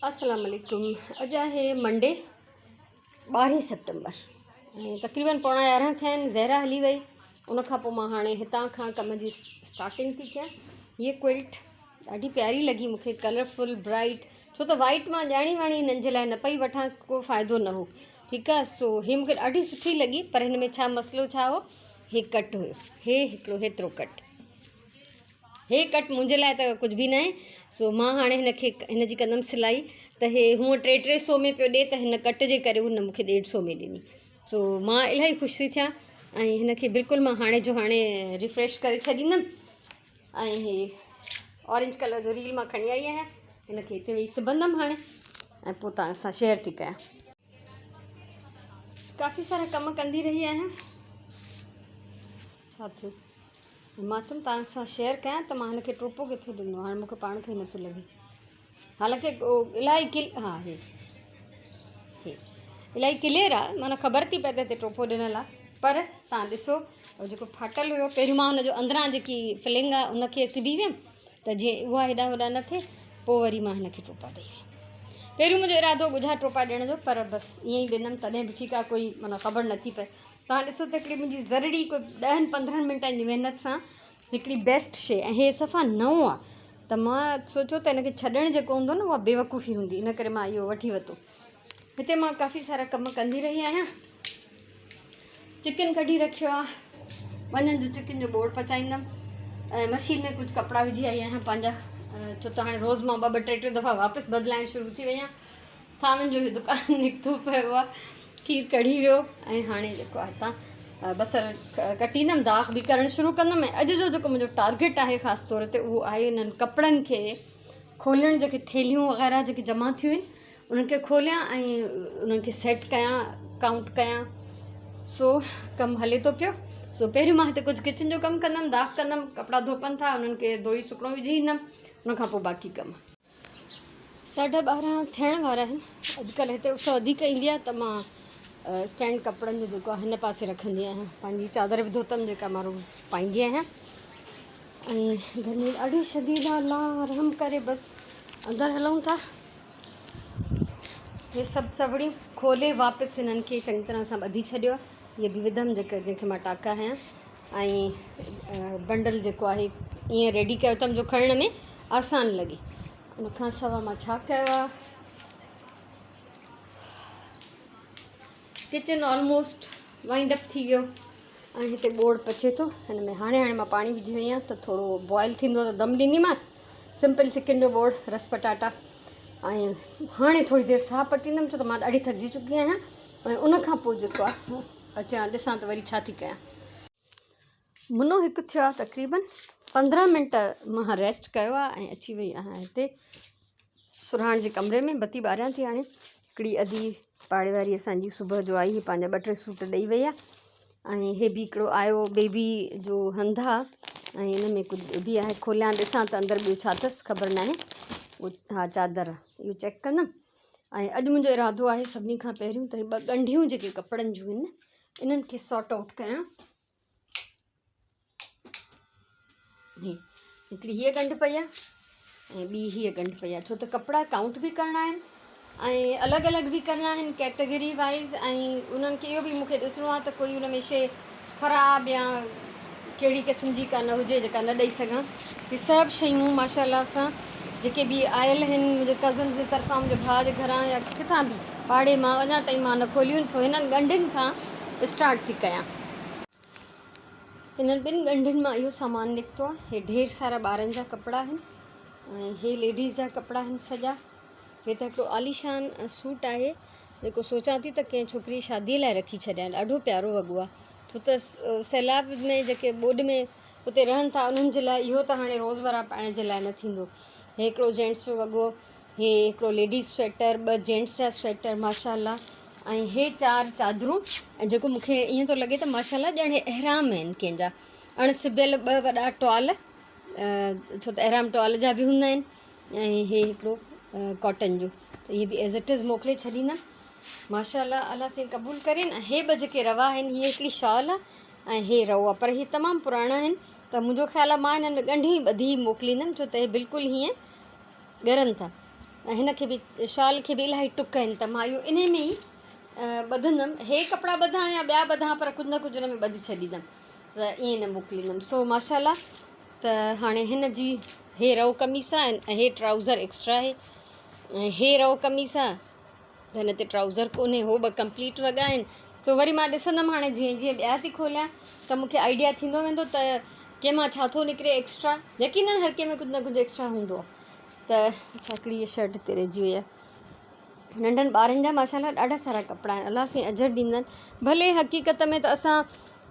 السلام عليڪم اڄ آهي منڊي 12 سيپٽمبر ۽ تقريبن پوڻا 11 ٿيا آهن. زهرا هلي وئي، ان کان پوء مان هاڻي هتان کان ڪم جي اسٽارٽنگ ٿي ڪيان. هيء ڪوئلٽ ڏاڍي پياري لڳي مون کي، ڪلرفل برائٽ، ڇو ته وائٽ مان ڄاڻي واڻي هنن جي لاء نه پئي وٺان، ڪو فائدو نه هو. ٺيڪ آهي، سو هي مون کي ڏاڍي سٺي لڳي، پر هن ۾ ڇا مسئلو ڇا هو، هي ڪٽ هيو، هي هڪڙو هيترو ڪٽ، هي ڪٽ منهنجي لاء ته ڪجهه به ناهي. سو مان هاڻي هن کي هن جي ڪندم سلائي ته هي هونء ٽي ٽي سو ۾ پيو ڏي، ته هن ڪٽ جي ڪري هن مون کي 150 ۾ ڏني. سو مان الاهي خوش ٿي ٿيان ۽ هن کي بلڪل مان هاڻي جو هاڻي ريفريش ڪري ڇڏيندم. ۽ هي اورينج ڪلر جو ريل مان کڻي آئي آهيان، هن کي هتي ويهي سبندم هاڻي ۽ پوء توهان سان شيئر ٿي ڪيان. ڪافي سارا ڪم ڪندي رهي آهيان. ڇا ٿيو، مان چيم توهان سان شيئر ڪيان ته مان هن کي ٽوپو ڪٿي ڏنو، هاڻي مون کي پاڻ کي نٿو لڳي، حالانڪه الاهي ڪل ها هي هي الاهي ڪليئر آهي، معنيٰ خبر ٿي پئي ته هتي ٽوپو ڏنل آهي. پر توهان ڏسو جيڪو ڦاٽل هيو پهريون، مان هن جو اندران جيڪي فلنگ آهي ان کي سبي ويم ته جيئن اها هيڏانهن هوڏانهن نه ٿئي، پوء وري مان هن کي ٽوپا ڏئي ويم. پهريون منهنجو ارادو ڳجها ٽوپا ڏيڻ جو، پر بس ائين ئي ڏنم، تڏهن به ٺيڪ آهي، ڪوئي معنيٰ خبر نٿي پئي. توهان ڏسو ته هڪڙي منهنجي ذرڙي ڪوئي ڏهن 15 منٽن جي محنت سان هڪڙي بيسٽ شيء، ۽ هي صفا نئون آهي، ته مان سوچيو ته هن کي ڇڏڻ جيڪو هوندو نه اها بيوقوفي هوندي، ان ڪري مان اهو وٺي ورتو. هتي مان ڪافي سارا ڪم ڪندي رهي آهيان. چڪن ڪڍي رکيو آهي، منجهند جو چڪن جو ٻوڙ پچائيندم ۽ مشين ۾ ڪجهه ڪپڙا وجهي آئي آهيان پنهنجا، ڇو ته هاڻي روز مان ٻه ٻه ٽي ٽي دفعا واپس بدلائڻ شروع ٿي وئي آهيان. ٿانون جو هي دڪان نڪتو پيو آهي، کير ڪڙهي ويو ۽ هاڻي جيڪو آهي هتان بصر ڪٽيندم، داغ به ڪرڻ شروع ڪندم. ۽ اڄ جو جيڪو منهنجو ٽارگيٽ آهي خاص طور تي اهو آهي انهن ڪپڙن کي کولڻ، جيڪي ٿيلهيون وغيره جيڪي جمع ٿيون آهن انهن کي کوليان ۽ انهن کي سيٽ ڪيان، ڪائونٽ ڪيان. سو ڪم هلي ٿو پيو. سو پهريون مان هتي ڪجهه ڪچن جو ڪم ڪندم، داغ ڪندم، ڪپڙا ڌوپن ٿا انهن کي ڌوئي سڪڻو وجهي ايندم، ان کان پوء باقي ڪم. 12:30 ٿيڻ وارا آهن. اڄڪلهه هتي اس وڌيڪ ايندي آهي ته مان اسٽينڊ ڪپڙن جو جيڪو آهي هن پاسي رکندي آهيان. پنهنجي چادر به ڌوتم جيڪا مان روز پائيندي آهيان. ۽ گرمي ڏاڍي شديد آهي، الله رحم ڪري. بس اندر هلون ٿا. هي سڀ سوڙيون کولي واپس هنن کي چڱي طرح سان ٻڌي ڇڏيو آهي. هي به وڌم جيڪا جنهن کي مان ٽاڪا هنيا ۽ بنڊل جيڪو آهي ائين ريڊي ڪيو اٿم جو کڻڻ ۾ آسان لڳي. ان کان سواء مان ڇا ڪيو آهي، ڪچن آلموسٽ وائنڊ اپ ٿي ويو ۽ هتي ٻوڙ پچي ٿو. هن ۾ هاڻي هاڻي مان پاڻي وجهي وئي آهيان ته ٿورو بوائل ٿيندو ته دم ڏينديمانس. سمپل چڪن جو ٻوڙ، رس پٽاٽا، ۽ هاڻي ٿوري دير ساهه پٽيندم ڇو ته مان ڏاڍي ٿڪجي چڪي آهيان. ۽ ان کان پوء جيڪو آهي اچان ڏسان ته وري ڇا ٿي ڪيان. منو هڪ ٿيو آهي، تقريبن 15 منٽ مان ريسٽ ڪيو آهي ۽ اچي وئي آهيان هتي سرهاڻ جي ڪمري ۾. بتي ٻاريان ٿي هاڻي. هڪڙي ادي پاڙي واري اسانجي صبح جو آئي، هي پنهنجا ٻه ٽي سوٽ ڏئي وئي آهي. ۽ هي به هڪڙو آيو بيبي جو هنڌ آهي ۽ ان ۾ ڪجهه به آهي، کوليان ڏسان ته اندر ٻيو ڇا اٿس خبر ناهي. ها چادر اهو چيڪ ڪندم. ۽ اڄ منهنجو ارادو آهي سڀني کان پهريون ته هي ٻه ڳنڍيون جيڪي ڪپڙن جون آهن انهن کي سارٽ آئوٽ ڪيان. هي هڪڙي هيء ڳنڍ پئي آهي ۽ ٻي هيء ڳنڍ پئي آهي، ڇو ته ڪپڙا ڪائونٽ به ڪرڻا آهن ۽ الڳ الڳ به ڪرڻا آهن ڪيٽيگري وائز، ۽ انهن کي اهو به مون کي ڏسڻو آهي ته ڪوئي ان ۾ شيء خراب يا ڪهڙي قسم جي ڪا نه هجي جيڪا نه ڏئي سگهان. هي سڀ شيون ماشاء الله سان جيڪي به آيل آهن منهنجي ڪزنس جي طرفان، منهنجي ڀاء جي گهران يا ڪٿان به پاڙي مان، اڃا تائين مان نه کوليون آهن، سو هنن ڳنڍين کان اسٽارٽ ٿي ڪيان. هنن ٻن ڳنڍين مان اهو سامان نڪتو آهي. هي ڍير سارا ٻارن جا ڪپڙا آهن ۽ هي ليڊيز جا ڪپڙا آهن سڄا. هي ته هڪڙو عاليشان سوٽ آهي جيڪو سوچان ٿي ته ڪنهن ڇوڪري شادي لاء رکي ڇڏيان، ڏاڍو پيارو وڳو آهي. ڇو ته سيلاب ۾ جيڪي ٻوڏ ۾ اتي رهن ٿا انهن جي لاء اهو ته هاڻي روزمره پائڻ جي لاء نه ٿيندو. هي هڪڙو جينٽس جو وڳو، هي هڪڙو ليڊيز سوئيٽر، ٻه جينٽس جا سوئيٽر ماشاء الله، ۽ هي چار چادرون. ۽ جيڪو مون کي ائين ٿو لڳي ته ماشاء الله ڄڻ هي احرام آهن ڪنهن جا، اڻ سبيل ٻه وڏا ٽوال، ڇو ته احرام ٽوال جا به هوندا آهن. ۽ هي هڪڙو ڪاٽن جو، ته اهي به ايز it از موڪلي ڇڏيندم. ماشاء الله، الله سائين قبول ڪرين. ۽ هي ٻه جيڪي روا آهن، هي هڪڙي شال آهي ۽ هي رئو آهي، پر هي تمام پراڻا آهن ته منهنجو خيال آهي مان هنن ۾ ڳنڍي ٻڌي موڪليندم، ڇو ته هي بلڪل هيئن ڳرن ٿا. ۽ هن کي به شال کي به الاهي ٽڪ آهن ته مان اهو انهي ۾ ئي ٻڌندم. هي ڪپڙا ٻڌان يا ٻيا ٻڌان پر ڪجهه نه ڪجهه ان ۾ ٻڌي ڇڏيندم ته ائين نه موڪليندم. سو ماشاء الله ته هاڻي هن جي هي رئو قميص آهي ۽ هي ٽرائوزر ايڪسٽرا آهي ۽ هي رئو قميص آهي ته هن تي ٽرائوزر ڪونهي. هو ٻه ڪمپليٽ وڳا آهن. سو وري مان ڏسندم هاڻي جيئن جيئن ٻيا ٿي کوليان ته مونکي آئيڊيا ٿيندو ويندو ته ڪنهن مان ڇا ٿو نڪري ايڪسٽرا. يقينن هر ڪنهن ۾ ڪجهه نه ڪجهه ايڪسٽرا هوندو آهي. ته هڪڙي هيء شرٽ هتي رهجي وئي آهي. ننڍن ٻارن جا ماشاء الله ڏاڍا سارا ڪپڙا آهن. الله سائين اجر ڏيندن. ڀلي حقيقت ۾ ته اسان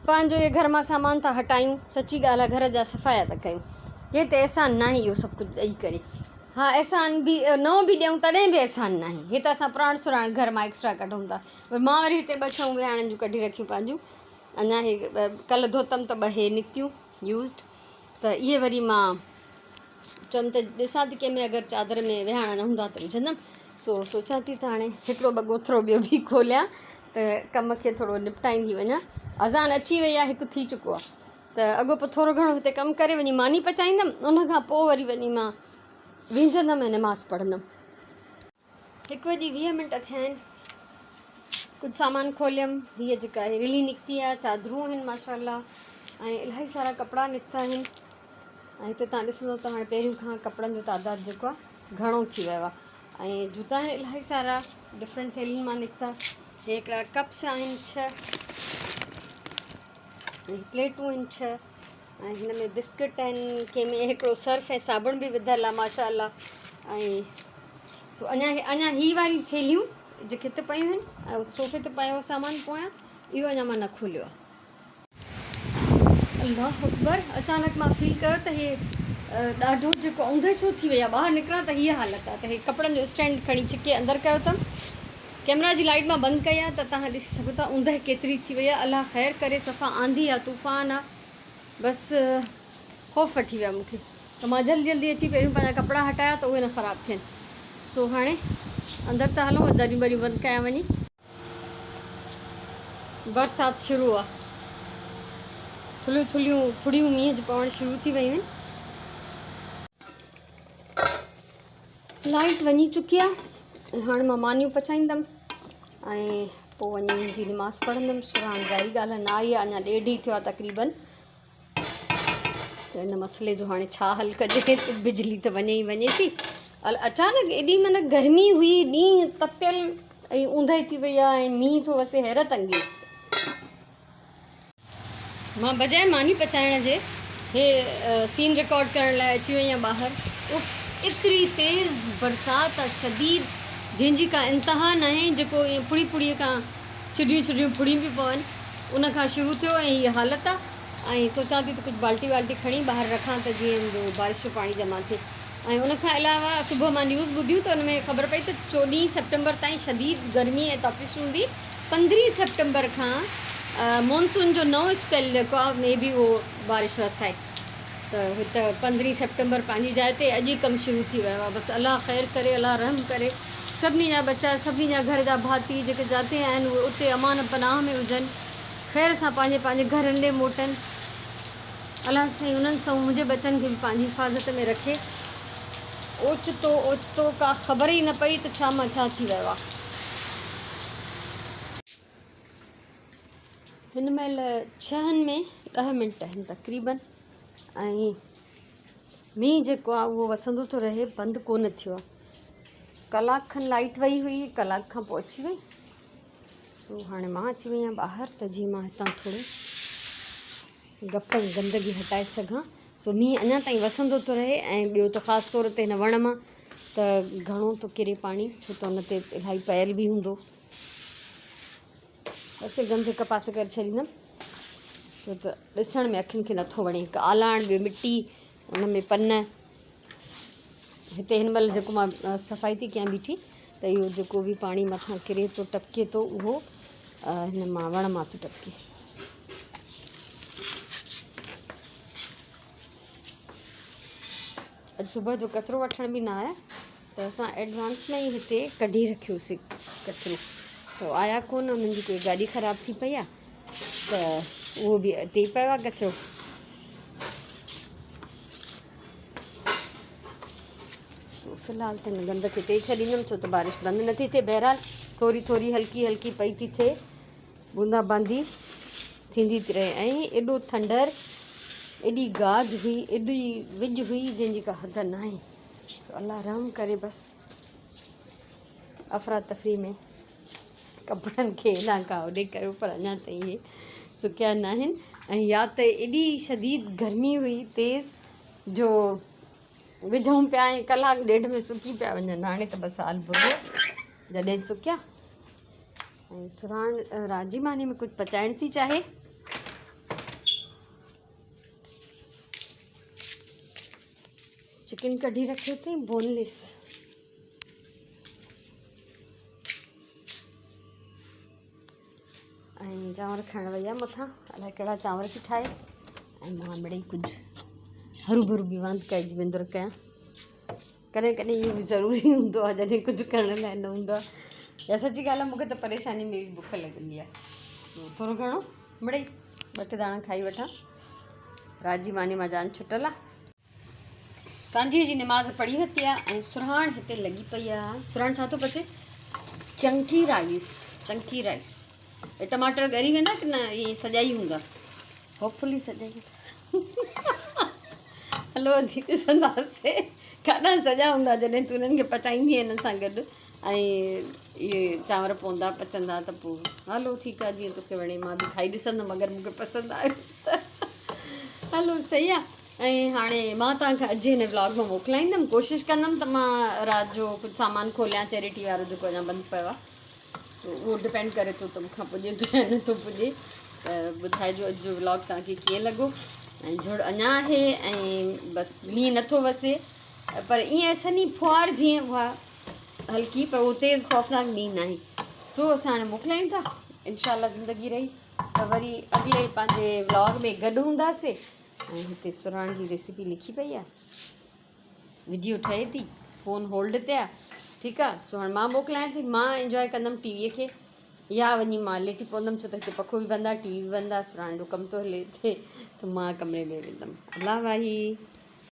پنهنجو ئي گهر مان سامان ٿا هٽايون. سچي ڳالهه آهي گهر جا صفايا ٿا ڪيون. ڪنهن تي احسان ناهي اهو سڀ ڪجهه ڏئي ڪري. ها احسان به نئون به ڏيون تڏهن به احسان ناهي. هي ته اسان پراڻ سراڻ گهر مان ايڪسٽرا ڪڍون ٿا. وري مان وري هتي ٻه ڇئون ويهاڻن جون ڪڍي رکيون پنهنجون. اڃا هي ڪلهه ڌوتم ته ٻه هي نڪتيون يوزڊ ته اهي وري مان چيم ته ڏسان ٿي ڪنهن ۾ اگر چادر ۾ ويهاڻا نه هوندا ته وجهندم. سو سوچان ٿي ته هاڻي هڪڙو ٻه ڳوٿرو ٻيو به کوليان ته ڪم کي ٿورو نپٽائيندي وڃان. اذان اچي وئي آهي، هڪ ٿي چڪو آهي ته اڳو پوء ٿورو گهڻو هتي ڪم ڪري وڃي ماني پچائيندم، ان کان پوء وري وڃي مان وينجهندم ۽ نماز پڙهندم. هڪ وڄي 20 منٽ ٿيا آهن. ڪجهه سامان کوليم. هيء جيڪا آهي رلي نڪتي آهي، چادرون آهن ماشاء الله ۽ الاهي سارا ڪپڙا نڪتا آهن. ۽ هتي تان ڏسندو ته هاڻي پهريون کان ڪپڙن جو تعداد جيڪو آهي گهڻو ٿي ويو آهي. ۽ جوتا آهن الاهي سارا ڊفرنٽ ٿيلهين مان نڪتا. هي هڪڙا ڪپس آهن 6 ۽ پليٽون آهن 6 ۽ هن ۾ بسڪٽ آهن، ڪنهن ۾ هڪڙو سرف ۽ صابڻ به وڌل آهي ماشاء الله. ۽ سو اڃا هي واريون ٿيلهيون جيڪي هتي پيون آهن ۽ صوفي تي پيو سامان پويان اهو اڃا مان نه کوليو آهي. الله اڪبر اچانڪ مان فيل ڪيو ته هي ڏاڍو جيڪو اوندهه ڇو ٿي وئي آهي، ٻاهر نڪران ته هيء حالت آهي ته هي ڪپڙن جو اسٽينڊ کڻي ڇڪي اندر ڪيو اٿم. ڪئميرا جي لائيٽ مان بند ڪئي آهي ته توهان ڏسي سگهو ٿا اوندهه ڪيتري ٿي وئي آهي. الله خير ڪري صفا آنڌي آهي طوفان آهي بس خوف وٺي ويو مون کي ته مان جلدي جلدي اچي پهريون پنهنجا ڪپڙا هٽايا ته اهي نه خراب ٿين. سو هاڻي اندر ٿا هلون ۽ دريون ٻريون بند ڪيان وڃي. برسات شروع آ. ٿلهيون ٿلهيون ڦڙيون مينهن جون پوڻ شروع ٿي ويون آهن. لائيٽ وڃي چڪي آ ۽ هاڻي مان مانيون پچائيندم ۽ پوء وڃي منهنجي نماز پڙهندم. سرهاڻ ظاهري ڳالهه نه آئي آ، اڃا ڏيڍ ئي ٿيو آ تقريبن. ته ان مسئلي جو هاڻي ڇا حل ڪجي، بجلي ته وڃي ئي وڃي ٿي. اچانڪ ايڏي معنيٰ گرمي هئي، ڏينهن تپيل ۽ اوندهه ٿي وئي آهي ۽ مينهن ٿو وسي، حيرت انگيز. مان بجاء ماني پچائڻ جي هي سين رڪارڊ ڪرڻ لاء اچي وئي آهيان ٻاهر. اف ايتري تيز برسات آ شديد جنهن جي ڪا انتها ناهي، جيڪو ائين ڦڙي ڦڙي کان ڇڊيون ڇڊيون ڦڙيون پيون پون ان کان شروع ٿيو ۽ هيء حالت آ ۽ سوچان ٿي ته ڪجهه بالٽي والٽي کڻي ٻاهر رکان ته جيئن جو بارش جو پاڻي جمع ٿئي ۽ ان کان علاوه صبح مان نيوز ٻڌيون ته ان ۾ خبر پئي ته 14 سيپٽمبر تائين شديد گرمي ۽ تپش هوندي 15 سيپٽمبر کان مونسون جو نئون اسپيل جيڪو آ مي بي اهو بارش وسائي ته هت 15 سيپٽمبر پنهنجي جاء تي اڄ ئي ڪم شروع ٿي ويو آ بس الله خير ڪري الله رحم ڪري سڀني جا ٻچا، سڀني جا گهر جا ڀاتي جيڪي جاتي آهن اهي اتي امان پناهه ۾ هجن، خير سان پنهنجي پنهنجي گهرن ڏي موٽن. الله سائين انهن سان منهنجي ٻچن کي به پنهنجي حفاظت ۾ رکي. اوچتو اوچتو ڪا خبر ئي نه پئي ته ڇا مان ڇا ٿي ويو آ. هن مهل ڇهن ۾ 10 منٽ آهن تقريبن ۽ مينهن جيڪو آ اهو وسندو ٿو رهي بند ڪونه ٿيو آ. ڪلاڪ کن لائيٽ وئي هئي ڪلاڪ کان پوء اچي وئي. سو هاڻي مان اچي وئي آهيان ٻاهر ته جيئن مان هتان ٿورو گپ ۽ گندگي هٽائي سگهان. سو مينهن اڃا تائين وسندو ٿو رهي ۽ ٻيو ته خاص طور تي هن وڻ مان ته گهڻو ٿو ڪري پاڻي ڇو ته ان تي الاهي پيل به هوندو. بس گند هڪ پاسي ڪري ڇڏيندم ڇو ته ڏسڻ ۾ اکين کي نٿو وڻي. هڪ آلاڻ ٻيو مٽي ان ۾ پن. هتي هن مهل جيڪو مان صفائي ٿي ڪيان بيٺي ته اهو جيڪو به پاڻي مٿان ڪري ٿو ٽپڪي ٿو اهو هن مان وڻ مان ٿو ٽپڪي. اڄ صبح جو ڪچرو وٺڻ به نه آيا ته اسان ايڊوانس ۾ ئي هتي ڪڍي رکيوسي ڪچرو ته آيا ڪونه انهن جي ڪوئي گاڏي خراب ٿي پئي آهي ته اهو به اتي ئي پيو آهي ڪچرو. سو في الحال ته هن گند کي هتي ئي ڇڏيندم ڇو ته بارش بند نٿي ٿئي. بهرحال ٿوري ٿوري هلڪي هلڪي پئي ٿي ٿئي، بوندا باندي ٿيندي ٿي رهي. ۽ ايڏو ٿنڊر، ايڏي گاج هئي، ايڏي وڄ هئي جنهن جي ڪا حد ناهي. سو الله رحم ڪري بس. افراتفري ۾ ڪپڙن کي هيڏانهن کان هوڏي ڪيو پر اڃا تائين اهي سڪيا ناهن. ۽ يا ته ايڏي شديد گرمي هئي تيز جو وجهون پيا ۽ ڪلاڪ ڏيڍ ۾ سڪي پيا وڃن. هاڻي ته بس حال برو جڏهن سڪيا. ۽ سرهاڻ رات جي ماني ۾ ڪجهه پچائڻ ٿي چاهي. چڪن ڪڍي رکيو اٿئي بونليس. ۽ چانور کائڻ وئي آهي مٿان الائي ڪهڙا چانور ٿي ٺاهي. ۽ مان مڙئي ڪجهه هرو ڀرو به واندڪائي جي وندر ڪيان. ڪڏهن ڪڏهن اهو به ضروري هوندو آهي جڏهن ڪجهه ڪرڻ لاء نه هوندو آهي. يا سچي ڳالهه آهي مونکي ته پريشاني ۾ به بک لڳندي آهي. سو ٿورو گهڻو مڙئي ٻه ٽي داڻا کائي وٺان. رات جي ماني مان جان ڇٽل آهي. سانجهيء جي نماز پڙهي ورتي آ ۽ سرهاڻ هتي لڳي پئي آ. سرهاڻ ڇا ٿو پچي؟ چنڪي رائيس. چنڪي رائيس. اي ٽماٽر ڳري ويندا ڪي نه ائين سڄا ئي هوندا؟ هوپفلي سڄا ئي. هلو اچي ڏسنداسي ڪاڏانهن سڄا هوندا جڏهن تون انهن کي پچائيندي هن سان گڏ ۽ اهي چانور پوندا پچندا ته پوء هلو ٺيڪ آ جيئن توکي وڻي مان به کائي ڏسندم اگر مونکي پسند آيو ته هلو صحيح آ. ۽ هاڻي مان توهان کي اڄ جي هن ولاگ مان موڪلائيندم. ڪوشش ڪندم ته مان رات جو ڪجهه سامان کوليان چيريٽي وارو جيڪو اڃا بند پيو آهي سو اهو ڊپينڊ ڪري ٿو ته مون کان پڄي ٿو يا نٿو پڄي. ته ٻڌائجو اڄ جو ولاگ توهان کي ڪيئن لڳو. ۽ جھڙ اڃا آهي ۽ بس مينهن نٿو وسي پر ائين سنهي ڦوهار جيئن اها هلڪي پر اهو تيز خوفناڪ مينهن ناهي. سو اسان هاڻي موڪلايون ٿا. انشاء الله زندگي رهي ته وري اڳلي پنهنجي ولاگ ۾ گڏ هونداسي. ۽ هتي سرهاڻ جي ريسيپي لکي پئي آ، وڊيو ٺهي ٿي، فون هولڊ تي آ. ٺيڪ آ، سو هاڻي مان موڪلايان ٿي. مان انجوائي ڪندم ٽي وي کي يا وڃي مان ليٽي پوندم ڇو ته هتي پکو به بند آ، ٽي وي به بند آ، سرهاڻ جو ڪم ٿو هلي هتي ته مان ڪمري ۾ ويندم. الله واهي.